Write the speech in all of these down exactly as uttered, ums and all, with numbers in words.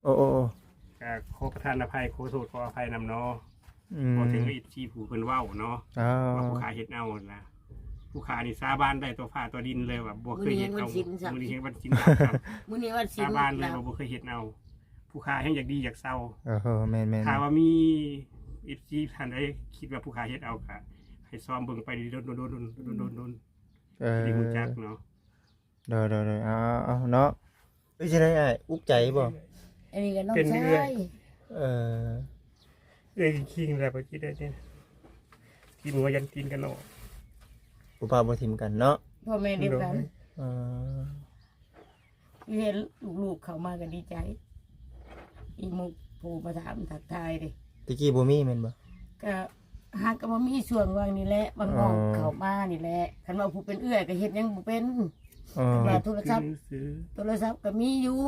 โอ้โอ้โอ้ก็ขอประทานอภัย ขอโทษขออภัยนำเนาะ อืม บ่ถึงเอฟซีผู้เพิ่นเว้าเนาะ อ๋อ ว่าผู้ข้าเฮ็ดเอานะ ผู้ข้านี่สาบานได้ต่อฟ้าต่อดินเลยว่าบ่เคยเฮ็ดเอา มื้อนี้แฮงวันศีลซ้ำ มื้อนี้แฮงวันศีลซ้ำ มื้อนี้วันศีล สาบานเลยว่าบ่เคยเฮ็ดเอา ผู้ข้าแฮงอยากดีอยากเซา เออ แม่นๆๆ ถ้าว่ามีเอฟซีท่านใดคิดว่าผู้ข้าเฮ็ดเอาก็ให้ซ่อมเบิ่งไปโดนๆๆๆๆๆ เออ สิได้รู้จักเนาะ โดยโดยโดย เอาเอาเอาเนาะ เอ้ย จะได้อ้าย อุกใจบ่ อันนี้ก็น้อง เป็นเรื่อย ชาย เออ เอ้ย คิงแล้วก็คิดได้เนี่ย กินหัวยันตีนกันเนาะ ผู้บ่าวบ่ถิ่มกันเนาะ พ่อแม่เดียวกัน เออ เห็นลูกๆเข้ามาก็ดีใจ อีหมู่ผู้มาถามทักทายเด้ ตะกี้บ่มีแม่นบ่ ก็หากก็บ่มีช่วงว่างนี่แหละ บางน้อง อ๋อ เข้ามานี่แหละ คันว่าผู้เป็นเอื้อยก็เฮ็ดหยังบ่เป็น อ๋อ คันว่าโทรศัพท์ โทรศัพท์ก็มีอยู่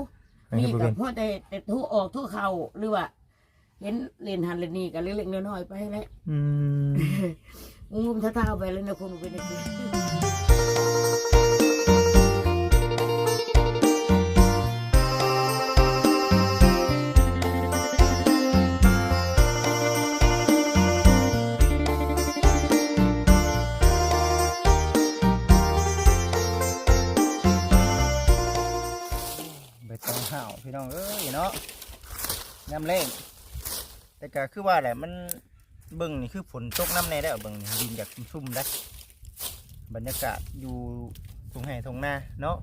อันนี้ มี ก็ ก็ บ่เป็น พอแต่ แต่โทรออกโทรเข้า หรือว่า เห็นเล่นหันเล่นนี่ก็เล็กๆน้อยๆไปแหละ อืม งุ้มเท้าๆไปเลยนะ คนเป็นจังซี่ ใบตองห้าวพี่น้องเอ้ยเนาะ ยามแลง แต่ก็คือว่าแหละ มัน เบิ่งนี่คือฝนตกนำแน่แล้ว เบิ่งนี่ดินอยากชุ่มๆเด้ บรรยากาศอยู่ทุ่งไร่ทุ่งนาเนาะ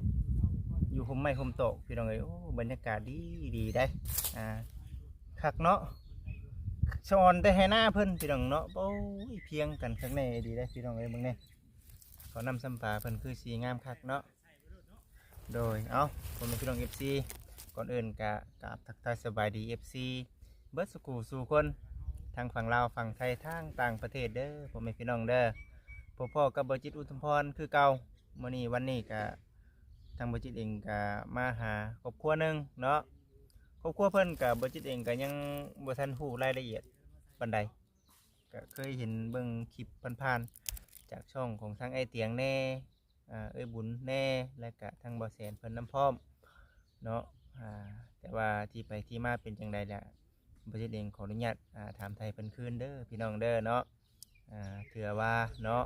อยู่ฮ่มไม้ฮ่มตอกพี่น้องเอ้ย โอ้ บรรยากาศดีดีได้ อ่า คักเนาะ สะออนแต่ไฮ่นาเพิ่นพี่น้องเนาะ โอ้ย เพียงกันคักแน่ดีได้พี่น้องเอ้ย เบิ่งแน่ เขาวน้ำซ้ำปลาเพิ่นคือสีงามคักเนาะ โดย เอ้า พ่อแม่พี่น้องเอฟซี ก่อนอื่นก็กราบทักทายสบายดีเอฟซี เบิดสุขูสู่คน ทั้งฝั่งลาว ฝั่งไทย ทั้งต่างประเทศเด้อ พ่อแม่พี่น้องเด้อ พบพ้อกับบ่าวจิตอุทุมพรคือเก่า มื้อนี้วันนี้ก็ทางบ่าวจิตเองก็มาหาครอบครัวหนึ่งเนาะ ครอบครัวเพิ่นก็บ่าวจิตเองก็ยังบ่ทันฮู้รายละเอียดปานใด ก็เคยเห็นเบิ่งคลิปผ่านๆ จากช่องของทางอ้ายเตียงแน่ อ่า เอื้อยบุญแน่ และก็ทางบ่าวแสนเพิ่นนำพร้อมเนาะ อ่า แต่ว่าที่ไปที่มาเป็นจั่งใดล่ะ บ่าวจิตเองขออนุญาต อ่า ถามไถ่เพิ่นคืนเด้อพี่น้องเด้อเนาะ อ่า เถื่อว่าเนาะ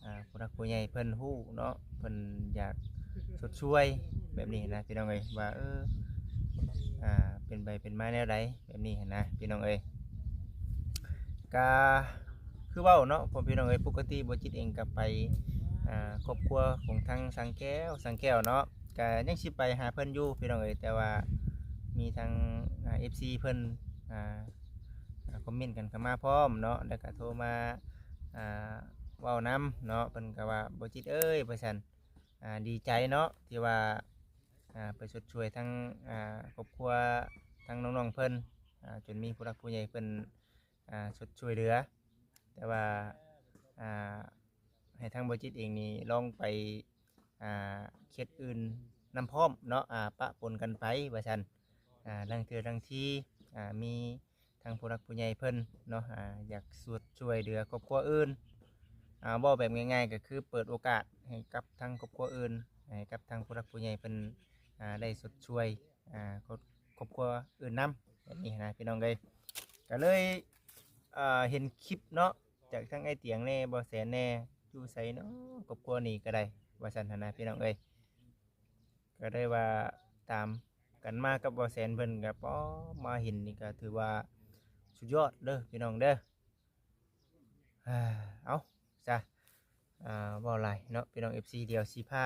อ่า ผู้หลักผู้ใหญ่เพิ่นฮู้เนาะ เพิ่นอยากชดช่วยแบบนี้นะพี่น้องเอ้ย ว่า เออ อ่า เป็นไปเป็นมาแนวใดแบบนี้หั้นนะพี่น้องเอ้ย ก็คือเว้าเนาะ พ่อพี่น้องเอ้ย ปกติบ่าวจิตเองก็ไป อ่า ครอบครัวของทางสังแก้ว สังแก้วเนาะ ก็ยังสิไปหาเพิ่นอยู่พี่น้องเอ้ย แต่ว่ามีทาง อ่า เอฟซีเพิ่น อ่า อ่า คอมเมนต์กันเข้ามาพร้อมเนาะ แล้วก็โทรมา อ่า เว้านำเนาะ เพิ่นก็ว่า บ่าวจิตเอ้ย ว่าซั่น อ่า ดีใจเนาะ ที่ว่า อ่า ไปชดช่วยทั้ง อ่า ครอบครัว ทั้งน้องๆเพิ่น อ่า จนมีผู้หลักผู้ใหญ่เพิ่น อ่า ชดช่วยเหลือ แต่ว่า อ่า ให้ทางบ่าวจิตเองนี่ลองไป อ่า เขตอื่นนำพร้อมเนาะ อ่า ปะปนกันไปว่าซั่น อ่า ลางเทื่อลางที อ่า มีทางผู้หลักผู้ใหญ่เพิ่นเนาะ อ่า อยากชดช่วยเหลือครอบครัวอื่น อ่า เว้าแบบง่ายๆ ก็คือเปิดโอกาสให้กับทางครอบครัวอื่น ให้กับทางผู้หลักผู้ใหญ่เพิ่น อ่า ได้ชดช่วย อ่า ครอบ ครอบครัวอื่นนำ แบบนี้นะพี่น้องเอ้ย ก็เลย อ่า เห็นคลิปเนาะ จากทางอ้ายเตียงแน่ บ่าวแสนแน่ อยู่ไสเนาะ ครอบครัวนี้ก็ได้ ว่าซั่นหั้นนะพี่น้องเอ้ย ก็ได้ว่าตามกันมากับบ่าวแสนเพิ่นก็ ป๊อ มาเห็นนี่ก็ถือว่าสุดยอดเด้อพี่น้องเด้อ อ่า เอ้า ซะ อ่า เว้าหลายเนาะพี่น้องเอฟซี เดี๋ยวสิพา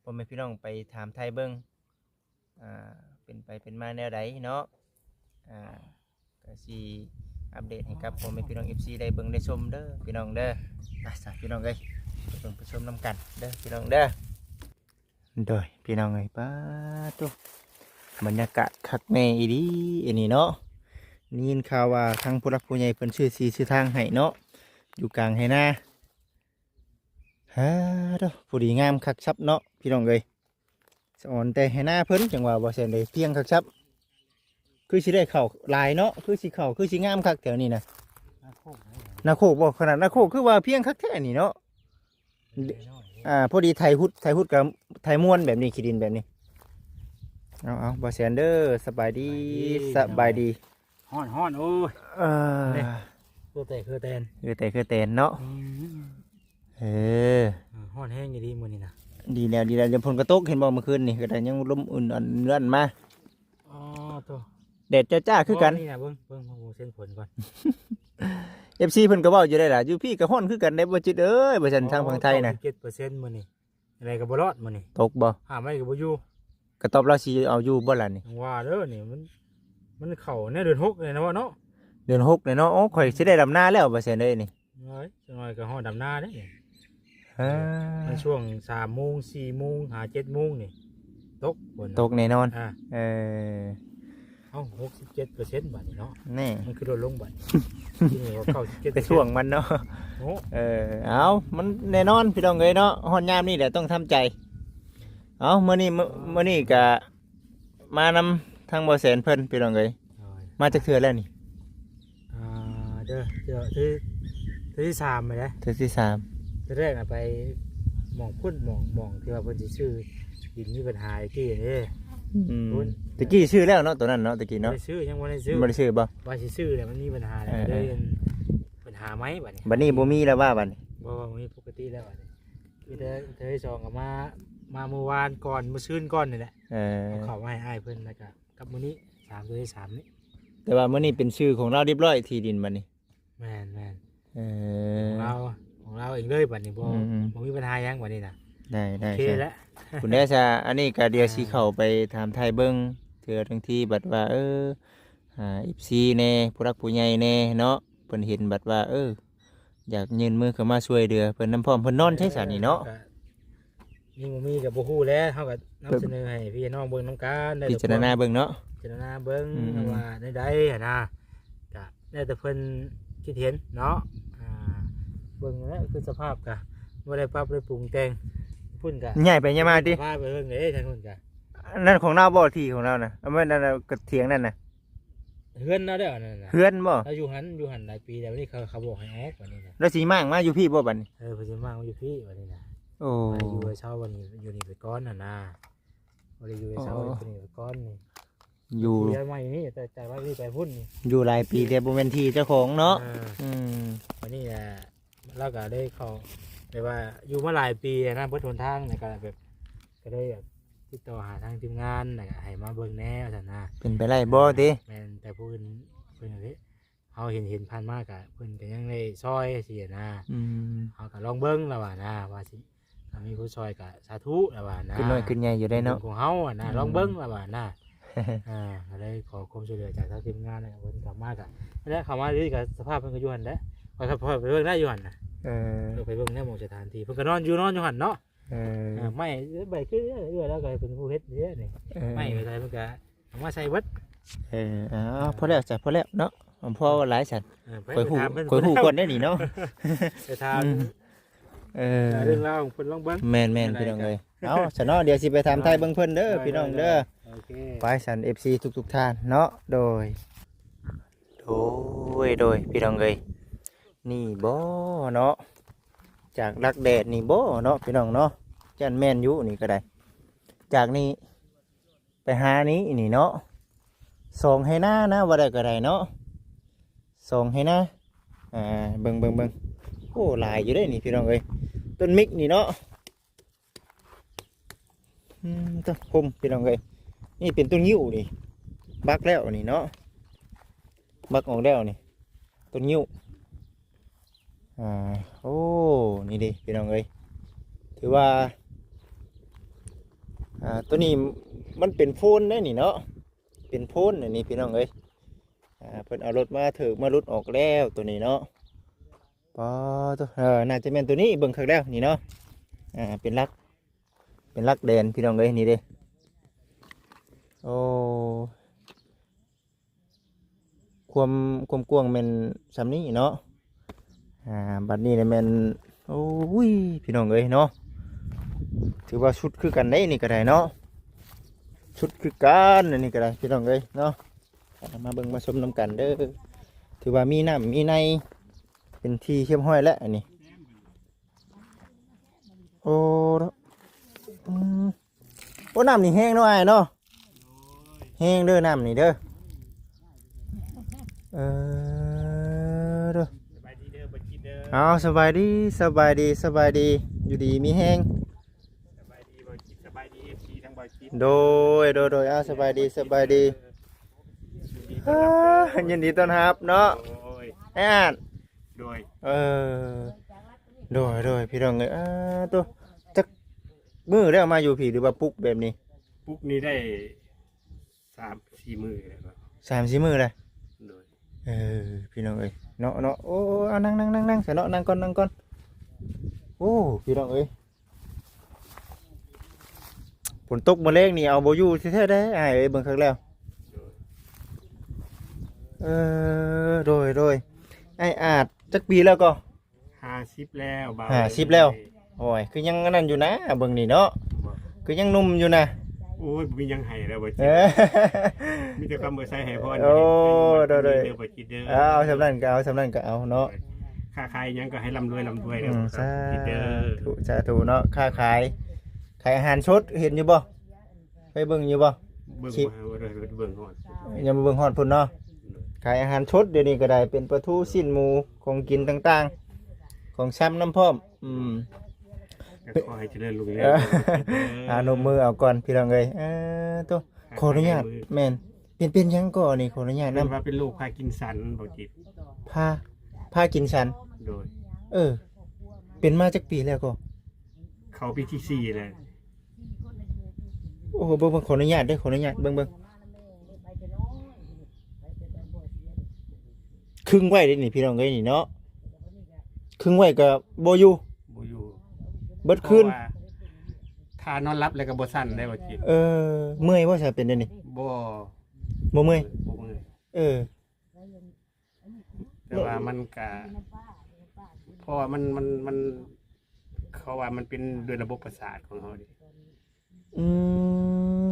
พ่อแม่พี่น้องไปถามไทยเบิ่ง อ่า เป็นไปเป็นมาแนวใดเนาะ อ่า ก็สิอัปเดตให้กับพ่อแม่พี่น้องเอฟซี ได้เบิ่งได้ชมเด้อพี่น้องเด้อ ไปซะพี่น้องเอ้ย ไปเบิ่งไปชมนำกันเด้อพี่น้องเด้อ โดยพี่น้องเอ้ย ป๊าดโธ่ บรรยากาศคักแน่อีหลีอันนี้เนาะ ได้ยินข่าวว่าทางผู้หลักผู้ใหญ่เพิ่นซื้อที่ซื้อทางให้เนาะ อยู่กลางไฮ่นา ฮ่าโธ่ ผู้ดีงามคักซับเนาะพี่น้องเอ้ย สะออนแต่ไฮ่นาเพิ่น จั่งว่าบ่แซ่นได้เพียงคักซับ คือสิได้ข้าวหลายเนาะ คือสิข้าว คือสิงามคักแถวนี้นะ นาโคก นาโคกบ่ ขนาดนาโคกคือว่าเพียงคักแท้นี่เนาะ อ่า พอดีไถฮุด ไถฮุดกับไถม่วนแบบนี้ ขี้ดินแบบนี้ เอาเอาบ่แสนเด้อ สบายดี สบายดี สบายดี ฮ้อนฮ้อน โอ้ย เออ เนี่ย คือแต่คือแตน คือแต่คือแตนเนาะ อืม เออ อ่า ฮ้อนแฮงอยู่ดีมื้อนี้นะ ดีแล้ว ดีแล้ว เดี๋ยวฝนก็ตก เห็นบ่ เมื่อคืนนี่ก็ได้ ยังลมอุ่นๆ เลื่อนมา อ๋อ โธ่ แดดจ้าๆ คือกัน นี่นะ เบิ่ง เบิ่ง เบิ่งเส้นฝนก่อน เอฟซี เพิ่นก็เว้าอยู่ได้ล่ะ อยู่พี้ก็ฮ้อนคือกันเด้ บ่จิตเอ้ย ว่าซั่น ทางฝั่งไทยนะ เก้าสิบเจ็ดเปอร์เซ็นต์ มื้อนี้ อะไรก็บ่รอดมื้อนี้ ตกบ่ ห้ามไว้ก็บ่อยู่ กระต๊อบลาวสิเอาอยู่บ่ล่ะนี่ จั่งว่าเด้อนี่ มัน มันเข้าในเดือนหกเลยนะว่าเนาะ เดือนหกเลยเนาะ โอ้ ข่อยสิได้ดำนาแล้วบ่ซั่นเด้นี่ เอ้ย จั่งหน่อยก็ฮอดดำนาเด้นี่ อ่า มันช่วงสามโมง สี่โมง หา เจ็ดโมงนี่ ตกฝน ตกแน่นอน อ่า เออ เอ้า หกสิบเจ็ดเปอร์เซ็นต์ บัดนี้เนาะ แน่ มันคือลดลงบัด ที่นี่ว่า เก้าสิบเจ็ดเปอร์เซ็นต์ ไปถ่วงมันเนาะ โอ้ เออ เอา มันแน่นอนพี่น้องเอ้ยเนาะ ฮอดยามนี่แหละต้องทำใจ เอา มื้อนี้ มื้อ มื้อนี้ก็มานำทางบ่แสนเพิ่นพี่น้องเอ้ย โดย มาจักเทื่อแล้วนี่ อ่า เด้อ เทื่อ เทื่อ เทื่อที่สามไปแล้ว เทื่อที่สาม เทื่อแรกน่ะไปหม่องพุ้น หม่อง หม่องที่ว่าเพิ่นสิซื้อดินมีปัญหาตะกี้นี่ อืม พุ้น ตะกี้ซื้อแล้วเนาะ ตัวนั้นเนาะ ตะกี้เนาะ บ่ได้ซื้อ ยังบ่ได้ซื้อ บ่ได้ซื้อบ่ ว่าสิซื้อแหละ มันมีปัญหาแหละ เออ ก็เลย เออ ปัญหาใหม่บัดนี้ บัดนี้บ่มีแล้วว่าบัดนี้ บ่ บ่มีปกติแล้วบัดนี้ คือเทื่อ เทื่อที่สองก็มา มาเมื่อวานก่อน เมื่อซืนก่อนนี่แหละ เออ เอาเข้ามาให้อ้ายเพิ่น แล้วก็กับมื้อนี้ สาม เทื่อที่สามนี่ แต่ว่ามื้อนี้เป็นชื่อของเราเรียบร้อย ที่ดินบัดนี้ แม่นๆ เออ ของเรา ของเราเองเลยบัดนี้ บ่ อืมอืม บ่มีปัญหาหยังบัดนี้นะ ได้ ได้ โอเค ใช่ แล้ว คุณได้ซะ อันนี้ก็เดี๋ยวสิ อ่า เข้าไปถามไทยเบิ่ง เทื่อทั้งที่บัดว่า เออ อ่า เอฟซี แน่ ผู้รักผู้ใหญ่แน่เนาะ เพิ่นเห็นบัดว่า เออ อยากยื่นมือเข้ามาช่วยเหลือเพิ่นนำพร้อม เพิ่นนอนใช้ซะนี่เนาะ ก็มีบ่มีก็บ่ฮู้แหละ เฮาก็นำเสนอให้พี่น้องเบิ่งนำกัน ได้ พิจารณาเบิ่งเนาะ พิจารณาเบิ่ง อืม ว่าแนวใดหั้นนะ ก็แล้วแต่เพิ่นคิดเห็นเนาะ อ่า เบิ่งแล้วคือสภาพก็บ่ได้ปรับได้ปรุงแต่ง พุ้นก็ย้ายไปย้ายมาติ พาไปเบิ่งเด้ ทางพุ้นก็ นั่นของเราบ่ ที่ของเรานะ เอาไว้นั่นน่ะ กระเถียงนั่นน่ะ เฮือนเราเด้ออันนั้นน่ะ เฮือนบ่ เราอยู่หั้น อยู่หั้นหลายปีแล้ว นี่เขา เขาบอกให้ออกบัดนี้นะ แล้วสิมางมาอยู่พี้บ่บัดนี้ เออ เพิ่นสิมางมาอยู่พี้บัดนี้นะ โอ้ มาอยู่เช้าวันนี้ อยู่นี่ไปก่อนน่ะนะ บ่ได้อยู่เช้า อ๋อ อยู่นี่ไปก่อนนี่ อยู่ ย้ายมาอยู่นี่ แต่จากบ้านนี่ไปพุ้นนี่ อยู่หลายปีแต่บ่แม่นที่เจ้าของเนาะ เออ อืม วันนี้น่ะ เราก็ได้เข้า แบบว่าอยู่มาหลายปีแล้วนะ เบิดหนทาง แล้วก็แบบ ก็ได้แบบติดต่อหาทางทีมงาน แล้วก็ให้มาเบิ่งแหน่ว่าซั่นนะ เป็นไปได้บ่ติ แม่น แต่ผู้อื่นเพิ่นก็สิ เฮาเห็น เห็นผ่านมาก็ เพิ่นก็ยังได้ซอยซี้นะ อืม เฮาก็ลองเบิ่งแล้วว่านะ ว่าสิ ถ้ามีผู้ซอยก็สาธุแล้วว่านะ ขึ้นน้อยขึ้นใหญ่อยู่ได้เนาะ บุญของเฮาอะนะ อืม ลองเบิ่งแล้วว่านะ อ่า ก็เลยขอความช่วยเหลือจากทางทีมงานนะ เพิ่นเข้ามาก็ แล้วเข้ามานี่ก็สภาพเพิ่นก็อยู่หั่นแหละ ไป ไปเบิ่งได้อยู่หั่นน่ะ เออ เออ ไปเบิ่งได้หม่องสถานที่ เพิ่นก็นอนอยู่ นอนอยู่หั่นเนาะ เออ อ่า ไม้ใบคือเอื้อย แล้วก็เป็นผู้เฮ็ดเด้นี่ เออ ไม้ไปใส่เพิ่นก็เอามาใส่เบิด เออ เอา พอแล้วจ้ะ พอแล้วเนาะ เอาพอหลายสัน เออ ไป ข่อยฮู้ ไปถามเพิ่น ข่อยฮู้ก่อนได้นี่เนาะ ไปถาม อืม เออ เรื่องราวของเพิ่นลองเบิ่ง แม่นๆ พี่น้องเอ้ย เอาซะเนาะ เดี๋ยวสิไปถามไทยเบิ่งเพิ่นเด้อ ได้ พี่น้องเด้อ ได้ โอเค ไปสัน เอฟซี ทุกๆ ท่านเนาะ โดย โดย โดย พี่น้องเอ้ย นี่บ่เนาะ จากลักแดดนี่บ่เนาะ พี่น้องเนาะ จั่นแม่นอยู่นี่ก็ได้ จากนี่ไปหานี้นี่เนาะ สองไฮ่นานะ ว่าได้ก็ได้เนาะ สองไฮ่นา อ่า เบิ่ง เบิ่ง เบิ่ง โอ้ หลายอยู่เด้นี่ พี่น้องเอ้ย ต้นมิกนี่เนาะ อืม ต้นพุ่ม พี่น้องเอ้ย นี่เป็นต้นงิ้วนี่ บักแล้วนี่เนาะ บักออกแล้วนี่ ต้นงิ้ว อ่า โอ้ นี่เด้ พี่น้องเอ้ย ถือว่า อ่า ตัวนี้มันเป็นโพนได้นี่เนาะ เป็นโพนอันนี้ พี่น้องเอ้ย อ่า เพิ่นเอารถมาถือมารุดออกแล้วตัวนี้เนาะ ปอตัว เออ น่าจะแม่นตัวนี้ เบิ่งคักแล้วนี่เนาะ อ่า เป็นลัก เป็นลักแดน พี่น้องเอ้ย นี่เด้ โอ้ ความ ความกว้างแม่นส่ำนี้เนาะ อ่า บัดนี้เนี่ยแม่น โอ้ย พี่น้องเอ้ยเนาะ ถือว่าสุดคือกันเด้นี่ก็ได้เนาะ สุดคือกันอันนี้ก็ได้ พี่น้องเอ้ยเนาะ มาเบิ่งมาชมนำกันเด้อ ถือว่ามีน้ำมีใน เป็นที่เรียบร้อยแล้วอันนี้ โอ้ อืม โอ้ น้ำนี่แห้งเนาะอ้ายเนาะ แฮงเด้อน้ำนี่เด้อ เออเด้อ สบายดีเด้อบ่าวจิตเด้อ เอาสบายดี สบายดี สบายดี อยู่ดีมีแฮง สบายดีบ่าวจิต สบายดี เอฟซี ทั้งบ่าวจิต โดย โดย โดย เอาสบายดี สบายดี ยินดีต้อนรับเด้อ อ่า ยินดีต้อนรับเนาะ โดย ไอ้อ่าน โดย เออ โดย โดย พี่น้องเอ้ย อ่า ตัว จักมื้อแล้วมาอยู่พี้หรือว่าปลุกแบบนี้ ปลุกนี่ได้สามสี่มื้อแล้วครับ สามสี่มื้อเลย โดย เออ พี่น้องเอ้ย เนาะ เนาะ โอ้ เอานั่ง นั่ง นั่ง นั่ง ซะเนาะ นั่งก่อน นั่งก่อน โอ้ พี่น้องเอ้ย ฝนตกมื้อแลงนี่เอาบ่อยู่แท้ๆ ได้ อ้ายเอ้ย เบิ่งคักแล้ว โดย เออ โดย โดย อ้ายอาดจักปีแล้วก็ ห้าสิบแล้วบ่าว ห้าสิบแล้ว โอ้ย คือยังอันนั้นอยู่นะ เบิ่งนี่เนาะ บ่ คือยังหนุ่มอยู่นะ โอ้ย บ่มีหยังให้แล้วบ่าวจิต เออ มีแต่คำอวยชัยให้พร โอ้ โดย โดย เด้อบ่าวจิตเด้อ เอา เอาส่ำนั้นก็เอา ส่ำนั้นก็เอาเนาะ ค้าขายหยังก็ให้ร่ำรวย ร่ำรวยเด้อ อืม บ่าวจิตเด้อ สาธุ สาธุเนาะ ค้าขาย ขายอาหารสด เห็นอยู่บ่ ไปเบิ่งอยู่บ่ เบิ่ง คลิป บ่ เบิ่งฮอด ยังบ่เบิ่งฮอดพุ้นเนาะ ขายอาหารสดเดี๋ยวนี้ก็ได้ เป็นปลาทู ซี้นหมู ของกินต่างๆ ของซ่ำนำพร้อม อืม ก็ขอให้เจริญรุ่งเรือง เออ เด้อ อ่านบมือเอาก่อนพี่น้องเอ้ย เออ ตัว ขออนุญาต แม่น เป็น เป็นหยังก็นี่ ขออนุญาตนำ เพิ่นว่าเป็นโรคพาร์กินสันบ่าวจิต พา พาร์กินสัน โดย เออ เป็นมาจักปีแล้วก็ เข้าปีที่สี่แล้ว โอ้โห เบิ่ง เบิ่ง ขออนุญาตเด้อ ขออนุญาต เบิ่ง เบิ่ง ครึ่งไว้เด้นี่ พี่น้องเอ้ย นี่เนาะ ครึ่งไว้ก็บ่อยู่ บ่อยู่ เบิดคืน เพราะว่าถ้านอนหลับแล้วก็บ่สั่นได้บ่าวจิต เออ เมื่อยบ่ซะเป็นเด้นี่ บ่ บ่เมื่อย บ่เมื่อย เออ แต่ว่ามันก็ เพราะว่ามัน มัน มัน เขาว่ามันเป็นด้วยระบบประสาทของเขาเด้ อืม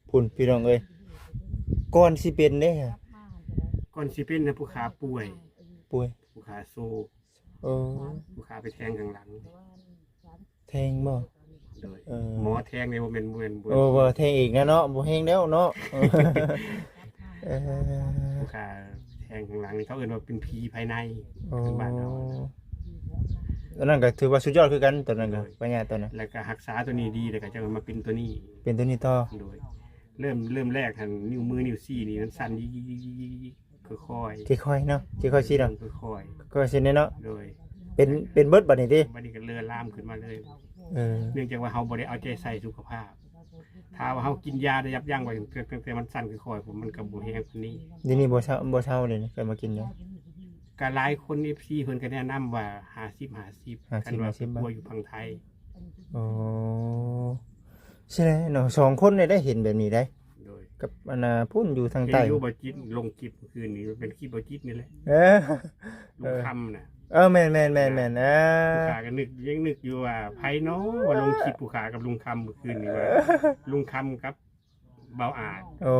พุ้นพี่น้องเอ้ย ก่อนสิเป็นเด้ ก่อนสิเป็นน่ะผู้ขาป่วย ป่วย ผู้ขาโซก เออ ผู้ขาไปแทงข้างหลัง แทงบ่ โดย เออ หมอแทงนี่บ่แม่น บ่แม่น บ่แม่น โอ้ บ่แทงอีกนะเนาะ บ่แฮงแล้วเนาะ เออ ผู้ขาแทงข้างหลังนี่เขาเอิ้นว่าเป็นผีภายใน โอ้ ทางบ้านเฮานะ อันนั้นก็ถือว่าสุดยอดคือกัน ตอนนั้นก็ โดย พญาตอนนั้น แล้วก็รักษาตัวนี้ดี แล้วก็จะมาเป็นตัวนี้ เป็นตัวนี้ต่อ โดย เริ่ม เริ่มแรกหั่น นิ้วมือ นิ้วชี้นี่มันสั่นยิกๆๆๆๆ ค่อยๆ ค่อยๆเนาะ ค่อยๆสิเนาะ ค่อยๆ ค่อยๆสิเนาะ โดย เป็น เป็นเบิดบัดนี้ติ บัดนี้ก็เรื้อรังขึ้นมาเลย เออ เนื่องจากว่าเฮาบ่ได้เอาใจใส่สุขภาพ ถ้าว่าเฮากินยาได้ยับยั้งไว้ ตั้งแต่ ตั้งแต่มันสั่นค่อยๆ ผมมันก็บ่แฮงปานนี้ เดี๋ยวนี้บ่เซา บ่เซาเลยนี่ ก็มากินยา ก็หลายคน เอฟซี เพิ่นก็แนะนำว่า ห้าสิบ ห้าสิบ ห้าสิบ คันว่า ห้าสิบ ไปปัวอยู่ฝั่งไทย โอ้ ใช่แล้วเนาะ สองคนเนี่ยได้เห็นแบบนี้ได้ โดย กับอันน่ะพุ้นอยู่ทางใต้ เห็นอยู่บ่าวจิตลงคลิปเมื่อคืนนี้ มันเป็นคลิปบ่าวจิตนี่แหละ เออ ลุงคำน่ะ เออ แม่นๆๆๆ เออ ผู้ขาก็นึก ยังนึกอยู่ว่าไผเนาะว่าลงคลิปผู้ขากับลุงคำเมื่อคืนนี้ว่า ลุงคำกับบ่าวอาด โอ้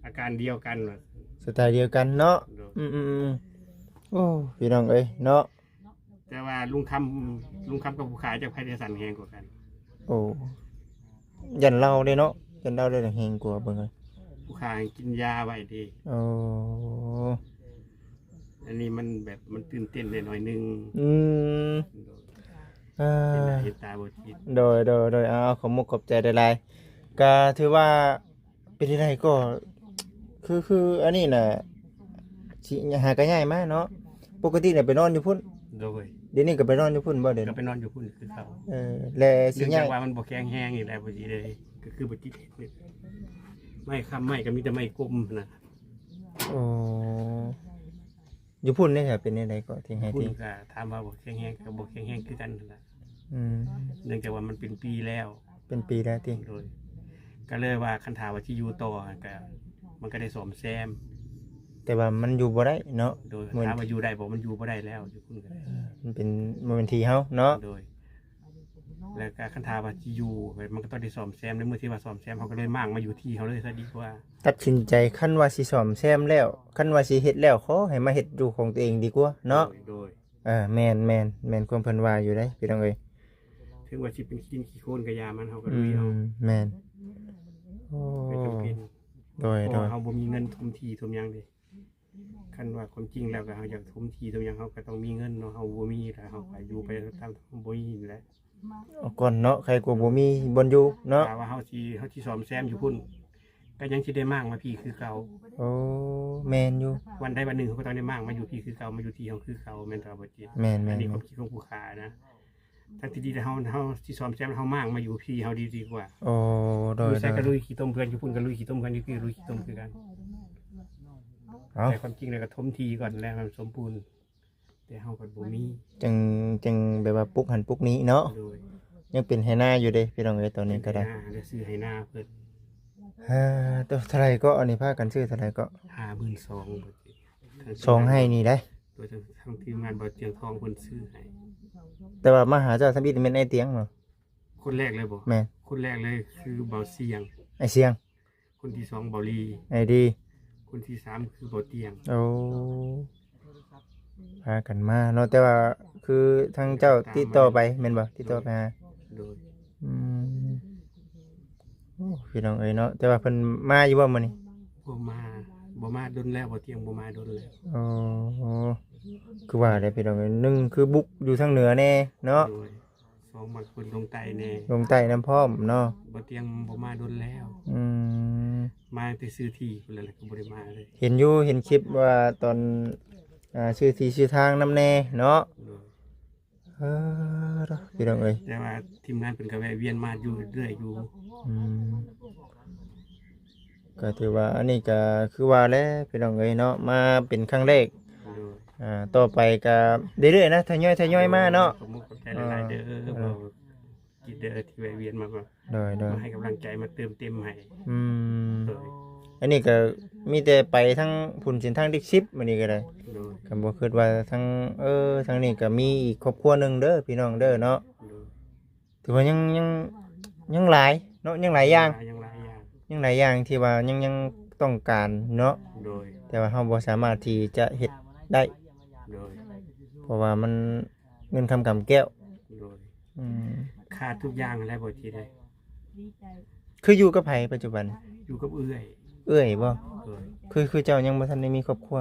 อาการเดียวกันว่ะ สไตล์เดียวกันเนาะ โดย อืมๆๆ โอ้ พี่น้องเอ้ยเนาะ แต่ว่าลุงคำ ลุงคำกับผู้ขาจักไผจะสั่นแฮงกว่ากัน โอ้ ยันลาวเด้เนาะ ยันลาวเด้แฮงกว่าเบิ่งเลย ผู้ขากินยาไว้เด้ โอ้ อันนี้มันแบบมันตื่นเต้นได้หน่อยนึง อืม โดย เออ เห็นหน้าเห็นตาบ่จิต โดย โดย โดย เอา ขอบมุกขอบใจหลายๆ ก็ถือว่า เป็นจั่งใดก็ คือ คืออันนี้น่ะ สิหาก็ย้ายมาเนาะ ปกติน่ะไปนอนอยู่พุ้น โดย เดี๋ยวนี้ก็ไปนอนอยู่พุ้นบ่เดี๋ยว ก็ นี้ ไปนอนอยู่พุ้นคือเก่า เออ และสิ เนื่อง ย้า จาก ย ว่ามันบ่แข็งแรงนี่แหละ พอดีเลย ก็คือบ่จิตเฮ็ดนี่ ไม้ค้ำไม้ก็มีแต่ไม้กลมนะ โอ้ อยู่พุ้นนี่ค่ะ เป็นจั่งใดก็ที่ให้ พุ้น ที่ ก็ถามว่าบ่แข็งแรงก็บ่แข็งแรงคือกันนั่นล่ะ อืม เนื่องจากว่ามันเป็นปีแล้ว เป็นปีแล้วติ โดย ก็เลยว่าคันถ้าว่าสิอยู่ต่อก็ มันก็ได้ซ่อมแซม แต่ว่ามันอยู่บ่ได้เนาะ โดย มื้อ ถามว่าอยู่ได้บ่ มันอยู่บ่ได้แล้ว อยู่พุ้นก็ได้ เออ มันเป็น มันเป็นที่เฮาเนาะ โดย แล้วก็คันถ้าว่าสิอยู่ มันก็ต้องได้ซ่อมแซม ในมื้อที่ว่าซ่อมแซม เฮาก็เลยม้างมาอยู่ที่เฮาเลยซะดีกว่า ตัดสินใจ คันว่าสิซ่อมแซมแล้ว คันว่าสิเฮ็ดแล้ว ขอให้มาเฮ็ดอยู่ของตัวเองดีกว่าเนาะ โดย โดย เออ แม่น แม่น แม่นความเพิ่นว่าอยู่เด้ พี่น้องเอ้ย ถึงว่าสิเป็นขี้ดินขี้โคลนก็อย่ามัน เฮาก็ลุยเอา อืม แม่น โอ้ ก็จำเป็น โดย เพราะ โดย ว่าเฮาบ่มีเงินถมที่ถมหยังเด้ คันว่าความจริงแล้วก็เฮาอยากถมที่ถมหยัง เฮาก็ต้องมีเงินเนาะ เฮาบ่มีแล้วเฮาก็อยู่ไปตามบ่มีนี่แหละ เอาก่อนเนาะ ใครกลัวบ่มีบ่อนอยู่เนาะ ถ้าว่าเฮาสิเฮาสิซ่อมแซมอยู่พุ้น ก็ยังสิได้มางมาพี้คือเก่า โอ้แม่นอยู่ วันใดวันหนึ่งเฮาก็ต้องได้มางมาอยู่พี้คือเก่า มาอยู่ที่เฮาคือเก่า แม่นบ่จิต แม่นแม่ อั น นนี้ค แม่ วาน มคิดของผู้ข้านะ ทั้งที่ดีแต่เฮาเฮาสิซ่อมแซมเฮามางมาอยู่พี้เฮาดีดีกว่า โอ้โดย อยู่ใส่ โด ก็ ย ลุยขี้ต้มเพื่อน อยู่พุ้นก็ลุยขี้ต้มเพื่อน อยู่พี้ลุยขี้ต้มคือกัน เอา แต่ความจริงแล้วก็ถมที่ก่อนแล้วให้มันสมบูรณ์ แต่เฮาก็บ่มี จังจังแบบว่าปลุกหันปลุกนี้เนาะ โดย ยังเป็นไฮนาอยู่เด้พี่น้องเอ้ยตอนนี้ก็ได้ หาได้ซื้อไฮนาเพิ่น ฮ่าตัวเท่าไหร่ก็อันนี้พากันซื้อเท่าไหร่ก็ ห้าหมื่นสอง สองไฮนี่ได้ โดยทางทางทีมงานบ่าวเตียงทองเพิ่นซื้อให้ แต่ว่ามาหาเจ้าทำอิฐแม่นไอ้เตียงเนาะ คนแรกเลยบ่ แม่น คนแรกเลยคือบ่าวเสียง ไอ้เสียง คนที่สองบ่าวลี ไอ้ดี คนที่สามคือบ่าวเตียง โอ้พากันมาเนาะแต่ว่าคือทางเจ้าติดต่อไปแม่นบ่ติดต่อไปหา โดย อืมโอ้พี่น้องเอ้ยเนาะแต่ว่าเพิ่นมาอยู่บ่มื้อนี้ บ่มาบ่มาดนแล้ว บ่าวเตียงบ่มาดนแล้ว โอ้คือว่าได้พี่น้องเอ้ยหนึ่งคือบุกอยู่ทางเหนือแน่เนาะ โดยสองมาคนลงใต้แน่ ลงใต้น้ำพร้อมเนาะ บ่าวเตียงบ่มาดนแล้ว อืม มาแต่ซื้อที่พุ่นแล้วก็บ่ได้มาเลย เห็นอยู่เห็นคลิปว่าตอนอ่าชื่อที่ชื่อทางน้ำแน่เนาะ โดย เออเนาะพี่น้องเอ้ย แต่ว่าทีมงานเพิ่นก็แวะเวียนมาอยู่เรื่อยอยู่ อืมก็ถือว่าอันนี้ก็คือว่าแล้วพี่น้องเอ้ยเนาะมาเป็นครั้งแรก โดย อ่าต่อไปก็เรื่อยๆนะทยอยทยอยมาเนาะ ขอบคุณขอบใจหลายๆเด้อ เออ บ่าวจิตเด้อที่แวะเวียนมาก็ โดยโดย มาให้กำลังใจมาเติมเต็มให้ อืม โดย อันนี้ก็มีแต่ไปทั้งผุนสินทางดิกชิปมื้อนี้ก็ได้ โดย ก็บ่คิดว่าทั้งเออทั้งนี้ก็มีอีกครอบครัวหนึ่งเด้อพี่น้องเด้อเนาะ โดย ถือว่ายังยังยังหลายเนาะยังหลายอย่าง ยังหลายอย่าง ยังหลายอย่างที่ว่ายังยังต้องการเนาะ โดย แต่ว่าเราบ่สามารถที่จะเฮ็ดได้ โดย เพราะว่ามันเงินคำกำแก้ว โดย อืม ขาดทุกอย่างแล้วบ่าวจิตเด้อ คืออยู่กับไผปัจจุบัน อยู่กับเอื้อย เอื้อยบ่ โดย คือคือเจ้ายังบ่ทันได้มีครอบครัว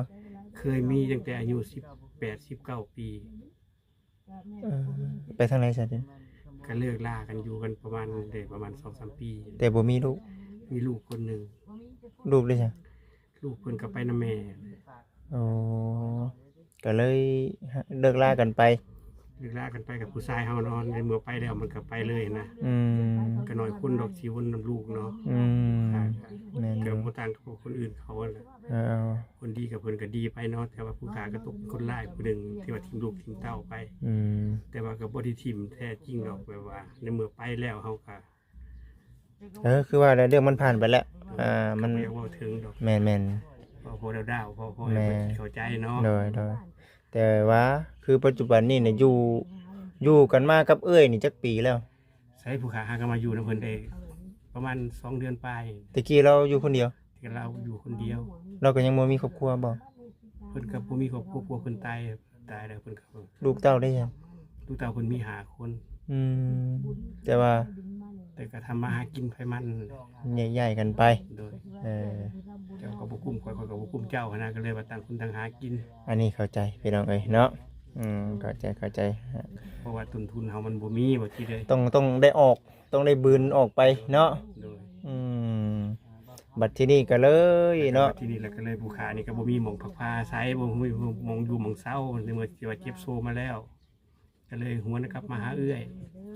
เคยมีตั้งแต่อายุสิบแปด สิบเก้าปี เออไปทางไหนซะเด้ ก็เลิกลากันอยู่กันประมาณได้ประมาณสองสามปี แต่บ่มีลูก มีลูกคนหนึ่ง ลูกได้จ้ะ ลูกเพิ่นก็ไปนำแม่ อ๋อก็เลยเลิกลากันไป เลิกลากันไปกับผู้ชายเฮาเนาะ ในเมื่อไปแล้วมันก็ไปเลยนะ อืม ก็น้อยคนดอกสิวนนำลูกเนาะ อืมแม่นอยู่ ก็บ่ต่างกับคนอื่นเขานั่นแหละ เออ คนดีกับเพิ่นก็ดีไปเนาะ แต่ว่าผู้ขาก็ตกเป็นคนร้ายผู้หนึ่งที่ว่าทิ้งลูกทิ้งเต้าไป อืม แต่ว่าก็บ่ได้ทิ้งแท้จริงดอก แบบว่า ในเมื่อไปแล้วเฮาก็ เออคือว่าแล้วเรื่องมันผ่านไปแล้วอ่ามัน บ่อยากเว้าถึงดอก แม่นแม่น พอพอดาวๆพอพอ แม่ ให้เพิ่นเข้าใจเนาะ โดยโดยแต่ว่าคือปัจจุบันนี่เนี่ยอยู่อยู่กันมากับเอื้อยนี่จักปีแล้ว ใช้ผู้ขาหากันมาอยู่นำเพิ่นได้ประมาณสองเดือนปลาย ตะกี้เราอยู่คนเดียว ที่เราอยู่คนเดียว เราก็ยังบ่มีครอบครัวบ่ เพิ่นก็บ่มีครอบครัว ผัวเพิ่นตาย ตายแล้วเพิ่นก็ ลูกเต้าได้ยัง ลูกเต้าเพิ่นมีห้าคน อืมแต่ว่า แต่ก็ทำมาหากินไผมัน ใหญ่ๆกันไป โดย เออ เจ้าก็บ่กุ้มข้อย ข้อยก็บ่กุ้มเจ้าหั้นนะ ก็เลยว่าต่างคนต่างหากิน อันนี้เข้าใจพี่น้องเอ้ยเนาะอืมเข้าใจเข้าใจ เพราะว่าต้นทุนเฮามันบ่มี บ่ที่เลย ต้องต้องได้ออกต้องได้บืนออกไปเนาะ โดย อืมบัดที่นี่ก็เลยเนาะ ที่นี่แล้วก็เลยผู้ขานี่ก็บ่มีหม่องพักพาอาศัย บ่มีหม่องอยู่หม่องเซา ในเมื่อที่ว่าเจ็บโซมาแล้ว ก็เลยหวนกลับมาหาเอื้อย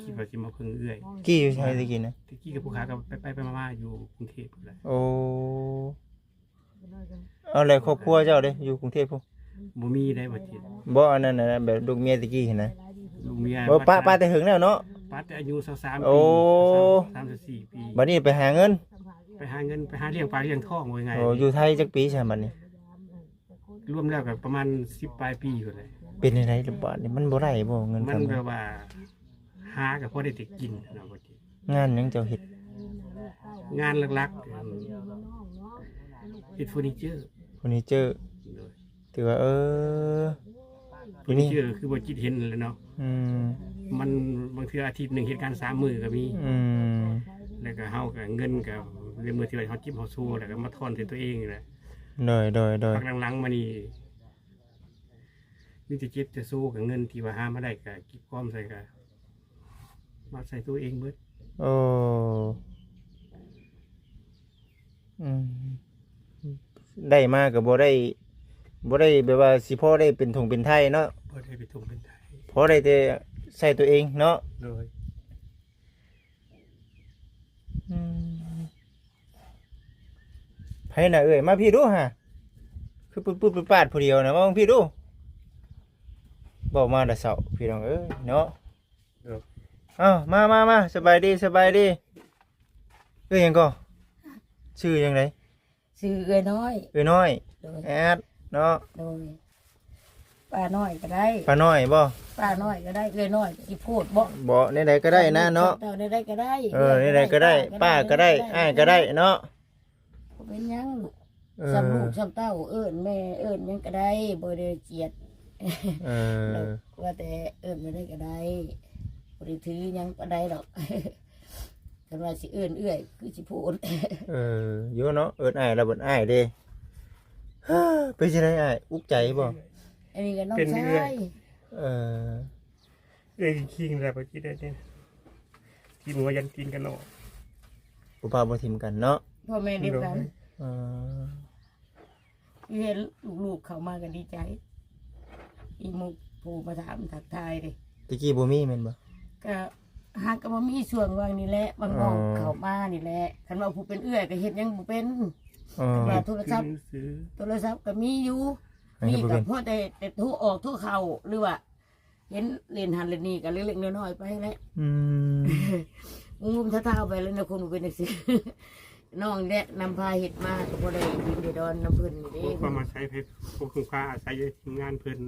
คิดว่าสิมาพึ่งเอื้อย กี้อยู่ไสตะกี้นะ ตะกี้กับผู้ขาก็ไปๆมาๆอยู่กรุงเทพฯแหละ โอ้เอาแล้วครอบครัวเจ้าเด้อยู่กรุงเทพฯพุ้น บ่มีได้บ่จิต บ่อันนั้นนะแบบลูกเมียตะกี้หั้นนะ ลูกเมีย บ่ปะปะแต่หึงแล้วเนาะ ปะแต่อายุสามสิบ โอ้ ปี สามสิบสี่ปี บัดนี้ไปหาเงิน ไปหาเงิน ไปหาเลี้ยงปากเลี้ยงท้องว่าง่าย โอ้อยู่ไทยจักปีซะบัดนี้ รวมแล้วก็ประมาณสิบปลายปีอยู่เลย เป็นจั่งใด๋ล่ะบัดนี้มันบ่ได้บ่เงิน มัน คำ แบบว่า หาก็พอได้แต่กินนะบ่จิต งานหยังเจ้าเฮ็ด งานหลักๆเฮ็ดเฟอร์นิเจอร์ เฟอร์นิเจอร์ โดย ถือว่าเออ เฟอร์นิเจอร์คือบ่จิตเห็นแหละเนาะ อืม มันบางเทื่ออาทิตย์หนึ่งเฮ็ดงานสามมื้อก็มี อืม แล้วก็เฮาก็เงินก็ ในเมื่อที่ว่าเฮาเจ็บเฮาโซแล้วก็มาถอนใส่ตัวเองนี่แหละ โดย โดย โดย พักหลังๆมานี่ มีแต่เจ็บแต่โซ ก็เงินที่ว่าหามาได้ก็เก็บกอมใส่ก็มาใส่ตัวเองเบิด โอ้ อืม ได้มาก็บ่ได้ บ่ได้แบบว่าสิพอได้เป็นถุงเป็นไท้เนาะ บ่ได้เป็นถุงเป็นไท้ พอได้แต่ใส่ตัวเองเนาะ โดย อืม ไผน่ะเอ้ย มาพี้ดูฮะ คือปุ๊ดปุ๊ดปุ๊ดปาดผู้เดียวนะ มาเบิ่งพี้ดู เว้ามาแต่เช้า พี่น้องเอ้ยเนาะ ครับ อ้าว มามามา สบายดี สบายดี เอ้ย หยังก่อ ชื่อหยังได ชื่อเอื้อยน้อย เอ้ยน้อย โดย แอดเนาะ โดย ป้าน้อยก็ได้ ป้าน้อยบ่ ป้าน้อยก็ได้ เอื้อยน้อยก็สิพูดบ่ บ่ แนวใดก็ได้นะเนาะ เจ้าแนวใดก็ได้ เออ แนวใดก็ได้ ป้าก็ได้ อ้ายก็ได้เนาะ บ่เป็นหยัง เออ ส่ำลูกส่ำเต้า เอิ้นแม่ เอิ้นหยังก็ได้ บ่ได้เกลียด เออ ว่าแต่เอิ้นแนวใดก็ได้ บ่ได้ถือหยังปานใดดอก คันว่าสิเอิ้นเอื้อย คือสิพูด เออ อยู่เนาะ เอิ้นอ้ายแล้วบ่อ้ายเด้ เป็นจั่งใดอ้าย อุกใจบ่ อันนี้ก็น้อง เป็นเอื้อย ชาย เออ เอื้อยคิงแล้วบ่คิดได้นี่ ทิ่มหัวยันตีนกันเนาะ ผู้บ่าวบ่ถิ่มกันเนาะ พ่อแม่เดียวกัน โดย เออ เห็นลูกๆเข้ามาก็ดีใจ อีหมู่ผู้มาถามทักทายเด้ ตะกี้บ่มีแม่นบ่ ก็หากก็บ่มีช่วงว่างนี่แหละ บาง อ๋อ น้องเข้ามานี่แหละ คันว่าผู้เป็นเอื้อยก็เฮ็ดหยังบ่เป็น อ๋อ คันว่าโทรศัพท์ โทรศัพท์ก็มีอยู่ อันนี้ มี ก็ บ่เป็น พอแต่ แต่โทรออกโทรเข้า หรือว่า เห็นเล่นหั้นเล่นนี่ก็เล็กๆน้อยๆไปแหละ อืม งุ่มๆเท้าๆไปแล้วนะ คนบ่เป็นจั่งซี้ น้องแนะนำพาเฮ็ดมาก็บ่ได้ดินได้ดอนนำเพิ่นนี่เด้ พวกเขามาใช้เพชร พวกคุณค่าอาศัยอยู่ทีมงานเพิ่น